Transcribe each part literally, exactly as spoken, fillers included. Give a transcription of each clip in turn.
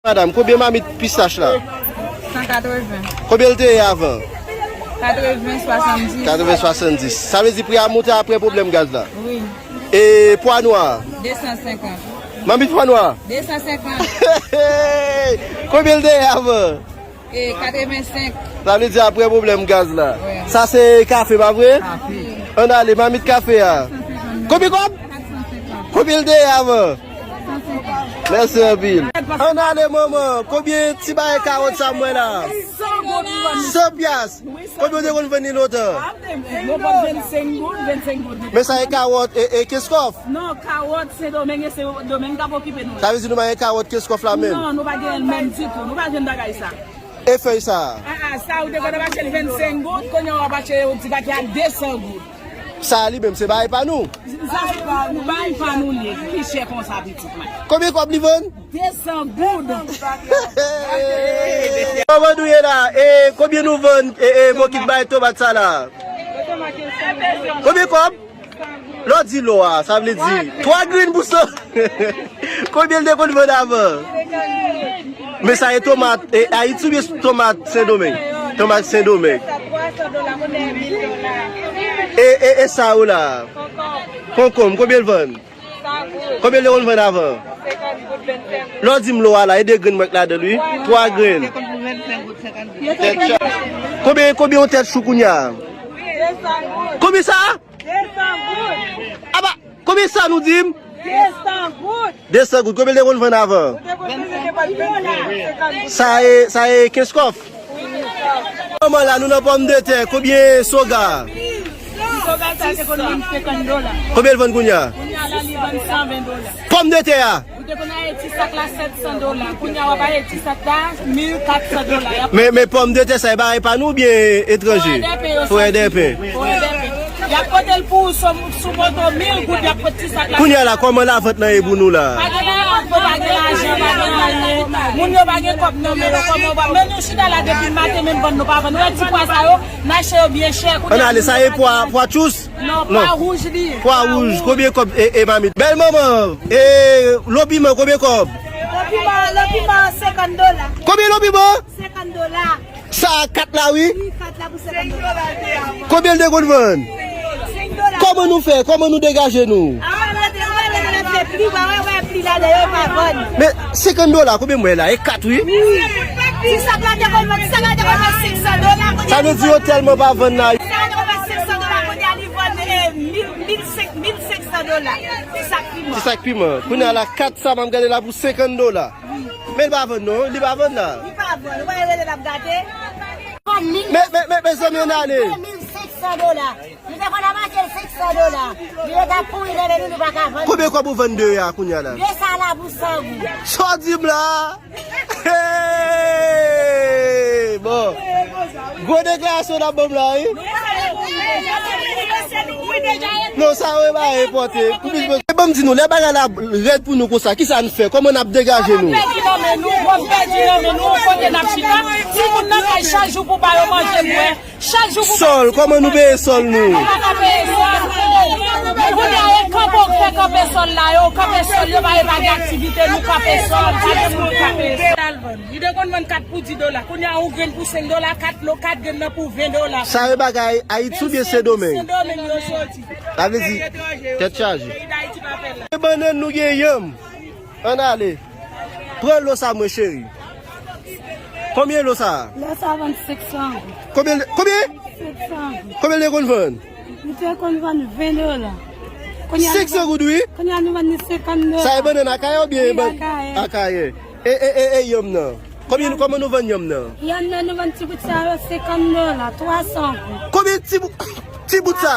Madanm, konbyen mamit pistach la? San katreven. Konbyen l te ye avan? Katreven, swasanndis. Katreven, swasanndis. Sa vle di pri a monte apre pwoblèm gaz la? Wi. E pwa nwa? De san senkant. Mamit pwa nwa? De san senkant. Konbyen l te ye avan? E katreven senk. Sa vle di apre pwoblèm gaz la. Wi. Sa se kafe, pa vre? Kafe. Ann ale, mamit kafe a. Konbyen kòb? Kat san senkant. Konbyen l te ye avan? Mèsi anpil. Ann ale, manman. Konbyen ti bagay kawòt sa m wè la? San pyas. Konbyen w te konn vann li lontan? Yo vann vennsenk goud, vennsenk goud. Men sa e kawòt e, e Kenskòf? Non, kawòt Sendomeng e Sendomeng k ap okipe nou la. Sa vle di nou pa gen kawòt Kenskòf la menm? Non, nou pa gen l menm ditou. Nou pa jwenn bagay sa. E fèy sa a? Ah, ah, sa ou te konn ap achte l vennsenk goud, kounye a w ap achte yo ti pake a de san goud. Sa a li menm se bagay pa nou? Sa se pa, bagay pa nou li ye. Ki chè konsa pitit mwen? Konbyen kòb li vann? De san goud. Kòman nou ye la? E konbyen nou vann e, e bokit bay tomat sa la? Konbyen kòb? Lè w di lò a, sa vle di twa grenn pou san. Konbyen l te konn vann avan? Men sa e tomat e Ayiti oubyen tomat Sendomeng? Tomat Sendomeng. E, e, e sa yo la? Konkonm, konbyen l vann? Konbyen l te konn vann avan? Lè w di m lò a la, e de grenn mwen k ladan l wi. Twa grenn. Konbyen, konbyen yon tèt chou kounye a? Konbyen sa? Aba, konbyen sa nou di m? De san goud. De san goud. Konbyen l te konn vann avan? Sa e, sa e Kenskòf. Manman la, nou nan pòmdetè. Konbyen soga? Ti soga sa te konn vann senkant dola. Konbyen l vann kounye a? Kounye a la, li vann san ven dola. Pòmdetè a? Ou te konn achte ti sak la sèt san dola. Kounye a, w ap achte ti sak la mil kat san dola. Y ap Men, men pòmdetè sa, e bagay pa nou oubyen etranje? Forèdèpen yo soti. Forèdèpen. Forèdèpen. Y ap pote l pou ou sou, sou moto mil goud, y ap pote ti sak la. Kounye a la, kòman lavant lan ye pou nou la? Pa gen lavant, pa gen lajan, pa gen anyen. Moun yo pa gen kòb nan men yo, kòman w va? Men nou chita la depi maten, menm vann nou pa vann. Ou wè ti pwa sa yo, n achte yo byen chè. Ann ale, sa e pwa, pwa tchous? Non, pwa wouj li ye. Pwa wouj, konbyen kòb e, e mamit? Bèl manman, e lo piman, konbyen kòb? Lo piman, lo piman, senkant dola. Konbyen lo piman? Senkant dola. Sa a kat la, wi. Wi, kat la pou senkant dola. Konbyen l te konn vann? Senk dola. Kòman nou fè? Kòman nou degaje nou? Ah, wè, wè, wè, wè, wè, pli, wè, wè, wè, pli la, lè yo pa vann. Men senkant dola, konbyen m wè la? E kat, wi. Wi. Ti sak la te konn vann, ti sak la te konn vann senk san dola. Sa vle di yo tèlman pa vann la. Ti sak la te konn vann senk san dola, kounye a li vann, eh, mil, mil senk, mil senk san dola. Ti sak piman. Ti sak piman. Kounye a la, kat sa, m ap gade la pou senkant dola. Men li pa vann non, li pa vann la. Li pa vann, ou pa wè rele l ap gate? Men, men, men, mezanmi, ann ale. De mil senk san dola. Nou te konn ap achte l senk san dola. Li ret ap pouri nan men nou, nou pa ka vann. Konbyen kòb ou vann de a kounye a la? De sa la pou san goud. Sa w di m la? Hey! Bon. Gwo deklarasyon n ap ban m la, wi. Non, sa yo e pa enpòte. Pou plis bezwen. E ban m di nou, lè bagay la rèd pou nou konsa, kisa n fè? Kòman n ap degaje nou? Pèdi nan men nou, pèdi nan men nou, kote n ap chita? Timoun nan kay chak jou pou ba yo manje, bwè. Chak jou pou sòl, kòman nou peye sòl nou? Nou pa ka peye sòl. Kounye a, e kanpe, fè kanpe sòl la, yo kanpe sòl, yo pa, yo pa gen aktivite, nou kanpe sòl, pa gen moun kanpe sòl. Li te konn vann kat pou di dola. Kounye a, yon grenn pou senk dola, kat lo, kat grenn nan pou ven dola. Sa yo bagay Ayiti oubyen Sendomeng? Sendomeng yo soti. Sa vle di, tèt chaje. Peyi Dayiti pa fè la. Bannann nou gen yanm. Ann ale. Pran lo sa mwen, cheri. Konbyen lo sa? Lo sa vann senk san goud. Konbyen, konbyen? Senk san goud. Konbyen l te konn vann? Li te konn vann ven dola. Kounye a nou senk san goud, wi. Kounye a nou vann li senkant dola. Sa e bannann Akayè oubyen ban-, Akayè. Akayè. E, e, e, e yanm nan? Konbyen, kòman nou vann yanm nan? Yanm nan nou vann ti bout sa yo senkant dola, twa san goud. Konbyen ti bout, ti bout sa?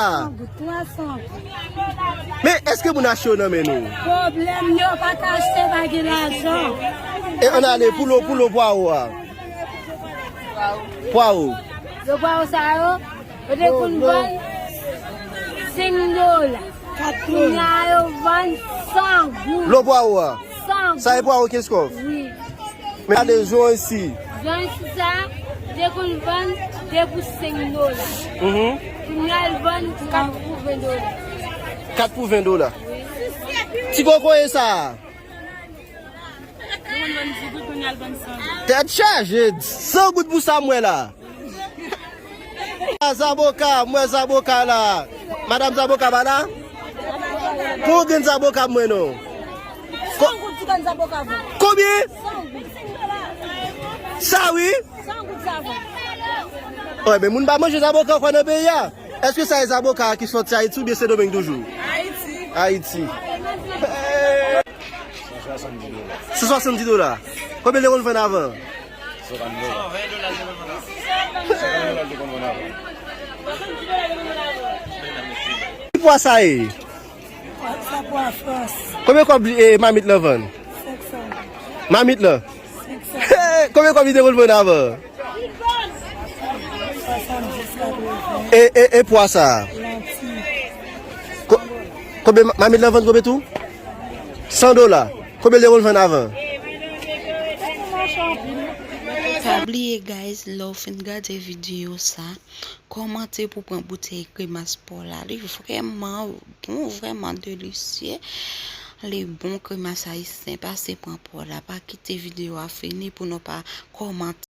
Twa san goud, twa san goud. Men èske moun achte yo nan men nou? Pwoblèm yo pa ka achte, pa gen lajan. E ann ale pou lo, pou lo pwawo a. Pwawo. Lo pwawo sa yo, yo te konn vann senk dola. Kounye a yo vann san goud. Lo pwawo a. San goud. Sa e pwawo Kenskòf? Wi. Men gade zwansi. Zwansi sa, te konn vann de pou senk dola. Mhm. Kounye a l vann kat pou ven dola. Kat pou ven dola. Ti kokoye sa a. Tèt chaje, san goud pou sa m wè la. Zaboka, m wè zaboka la. Madanm zaboka pa la? Pou grenn zaboka m wè non. Konbyen? Sa wi? Wi, men moun pa manje zaboka ankò nan peyi a. Èske sa e zaboka ki soti Ayiti oubyen Sendomeng toujou? Ayiti. Ayiti. San swasanndis dola. Konbyen li te konn vann avan? Ki pwa sa ye? Sa pwa Frans. Konbyen kòb e mamit lan vann? Senk san. Mamit lan? Senk san. Konbyen kòb li te konn vann avan? Swasanndis, katreven. E, e, e pwa sa? Lanti. Ko-, konbyen ma-, mamit lan vann konbyen tou? San dola. Konbyen li te konn vann avan? Pa bliye, guys, lè w fin gade videyo sa, kòmante pou pran boutèy kremas pa w la. Li vrèman bon, vrèman delisye. Li bon, kremas ayisyen. Pase pran pa w la. Pa kite videyo a fini pou nou pa kòmante.